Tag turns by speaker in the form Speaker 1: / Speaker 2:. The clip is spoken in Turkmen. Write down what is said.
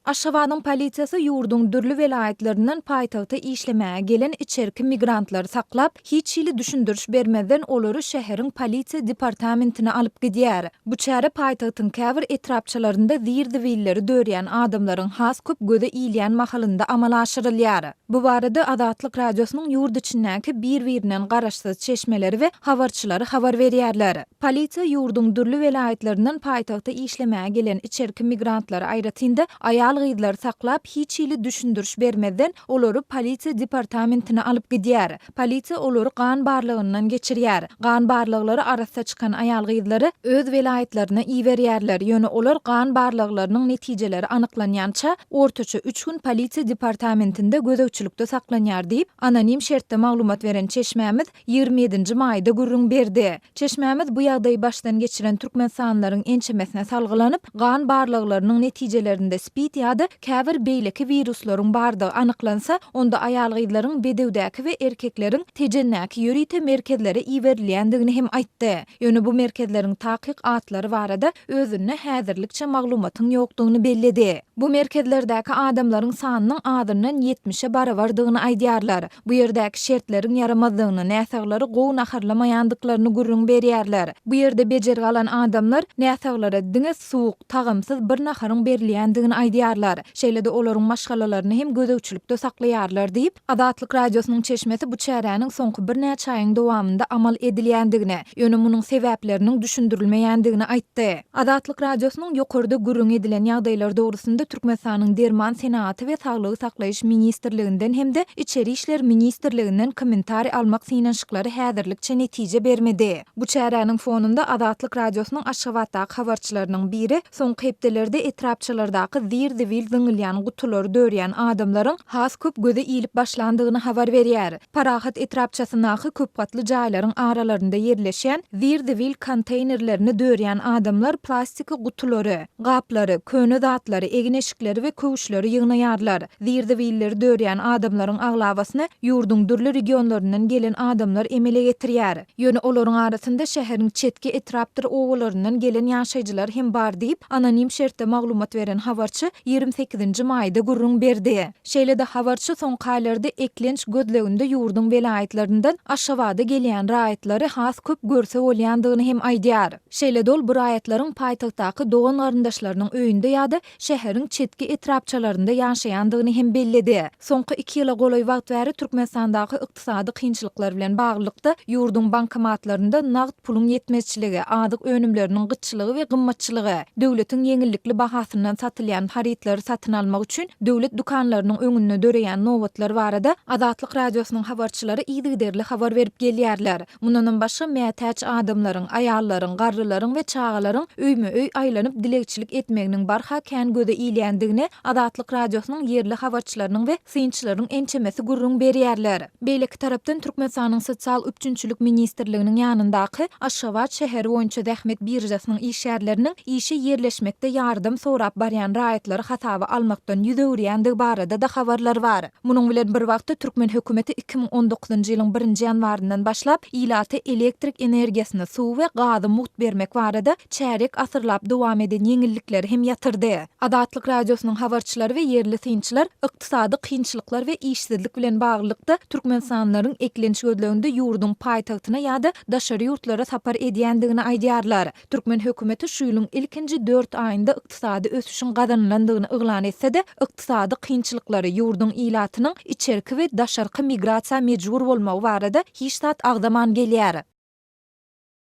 Speaker 1: Aşgabadyň polisiýasy ýurduň dürli welaýatlaryndan paýtagta işlemäge gelen içerki migrantlary saklap, hiç hili düşündiriş bermezden olary şäheriň polisiýa departamentine alyp gidýär. Bu çäre paýtagtyň käbir etrapçalarynda zir-zibilleri dörýän adamlaryň has köp göze ilýän mahalynda amala aşyrylýar. Bu barada Azatlyk Radiosynyň ýurt içindäki bir-birinden garaşsyz çeşmeleri we habarçylary habar berýärler. Polisiýa ýurduň dürli welaýatlaryndan paýtagta işlemäge gelen içerki migrantlary aýratyn-da aýal-gyzlary saklap, hiç hili düşündiriş bermezden, olary polisiýa departamentine alyp gidýär. Polisiýa olary gan barlagyndan geçirýär. Gan barlaglary arassa çykan aýal-gyzlary öz welaýatlaryna iberýärler, ýöne olar gan barlaglarynyň netijeleri anyklanýança, ortaça üç gün polisiýa departamentinde gözegçilikde saklanýar diýip, anonim şertde maglumat beren çeşmämiz 27-nji maýda gürrüň berdi. Çeşmämiz bu ýagdaýy başdan geçiren türkmenistanlylaryň ençemesine salgylanyp, gan barlaglarynyň netijelerinde spid ýa-da käbir beýleki wiruslaryň bardygy anyklansa, onda aýal-gyzlaryň Bedewdäki we erkekleriň Tejendäki ýörite merkezlere iberilýändigini hem aýtdy. Ýöne bu merkezleriň takyk atlary barada özünde häzirlikçe maglumatyň ýokdugyny belledi. Bu merkezlerdäki adamlaryň sanynyň azyndan ýetmişe barabardygyny aýdýarlar. Bu ýerdäki şertleriň ýaramazdygyny, näsaglary gowy naharlamaýandyklaryny gürrüň berýärler. Bu ýerde bejergi alan adamlar näsaglara diňe suwuk, tagamsyz bir naharyň berilýändigini aýdýarlar. Şeýle-de olaryň maşgalalaryny hem gözegçilikde saklaýarlar diýip, Azatlyk Radiosynyň çeşmesi bu çäräniň soňky birnäçe aýyň dowamynda amal edilýändigini, ýöne munuň sebäpleriniň düşündirilmeýändigini aýtdy. Azatlyk Radiosynyň ýokarda gürrüňi edilen ýagdaýlar dogrusynda Türkmenistanyň Derman senagaty we saglygy saklaýyş ministrliginden hem-de Içeri işler ministrliginden kommentariý almak synanyşyklary häzirlikçe netije bermedi. Bu çäräniň fonunda Azatlyk Radiosynyň Aşgabatdaky habarçylarynyň biri soňky hepdelerde etrapçalardaky zir-zibil zyňylýan gutulary dörýän adamlaryň has köp göze ilip başlandygyny habar berýär. Parahat etrapçasyndaky köpgatly jaýlaryň aralarynda ýerleşýän zir-zibil konteýnerlerini dörýän adamlar plastiki gutulary, gaplary, köne zatlary, egin-eşikleri we köwüşleri ýygnaýarlar. Zir-zibilleri dörýän adamlaryň aglabasyny ýurduň dürli regionlaryndan gelen adamlar emele getirýär. Ýöne olaryň arasynda şäheriň çetki etrapdyr obalaryndan gelen ýaşaýjylar hem bar diýip, anonim şertde maglumat beren habarçy 28-nji maýda gürrüň berdi. Şeýle-de habarçy soňky aýlarda eklenç gözleginde ýurduň welaýatlaryndan Aşgabada gelýän raýatlary has köp görse bolýandygyny hem aýdýar. Şeýle-de ol bu raýatlaryň paýtagtdaky dogan-garyndaşlarynyň öýünde ýa-da şäheriň çetki etrapçalarynda ýaşaýandygyny hem belledi. Soňky iki ýyla golaý wagt bäri Türkmenistandaky ykdysady kynçylyklar bilen baglylykda, ýurduň bankomatlarynda nagt puluň ýetmezçiligi, azyk önümleriniň gytçylygy we gymmatçylygy, döwletiň ýeňillikli bahasyndan satylýan harytlary satyn almak üçin döwlet dükanlarynyň öňünde döreýän nobatlar barada Azatlyk Radiosynyň habarçylary yzygiderli habar berip gelýärler. Mundanam başga mätäç adamlaryň, aýallaryň, garrylaryň we çagalaryň öýme-öý aýlanyp dilegçilik etmeginiň barha kän göze ilýändigini Azatlyk Radiosynyň ýerli habarçylarynyň we synçylaryň ençemesi gürrüň berýärler. Beýleki tarapdan Türkmenistanyň Sosial üpjünçilik ministrliginiň ýanyndaky Aşgabat şäheri boýunça zähmet biržasynyň işgärleriniň işe ýerleşmekde ýardam sorap barýan raýatlary hasaba almakdan ýüz öwürýändigi barada-da habarlar bar. Munuň bilen bir wagtda türkmen hökümeti 2019-njy ýylyň birinji ýanwaryndan başlap ilata elektrik energiýasyny, suwy we gazy mugt bermek barada çärýek asyrlap dowam eden ýeňillikleri hem ýatyrdy. Azatlyk Radiosynyň habarçylary we ýerli synçylar ykdysady kynçylyklar we işsizlik bilen baglylykda türkmenistanlylaryň eklenç gözleginde ýurduň paýtagtyna ýa-da daşary ýurtlara sapar edýändigini aýdýarlar. Türkmen hökümeti şu ýylyň ilkinji dört aýynda ykdysady ösüşiň gazanylandygyny yglan etse-de, ykdysady kynçylyklary, ýurduň ilatynyň içerki we daşarky migrasiýa mejbur bolmagy barada hiç zat agzaman gelýär.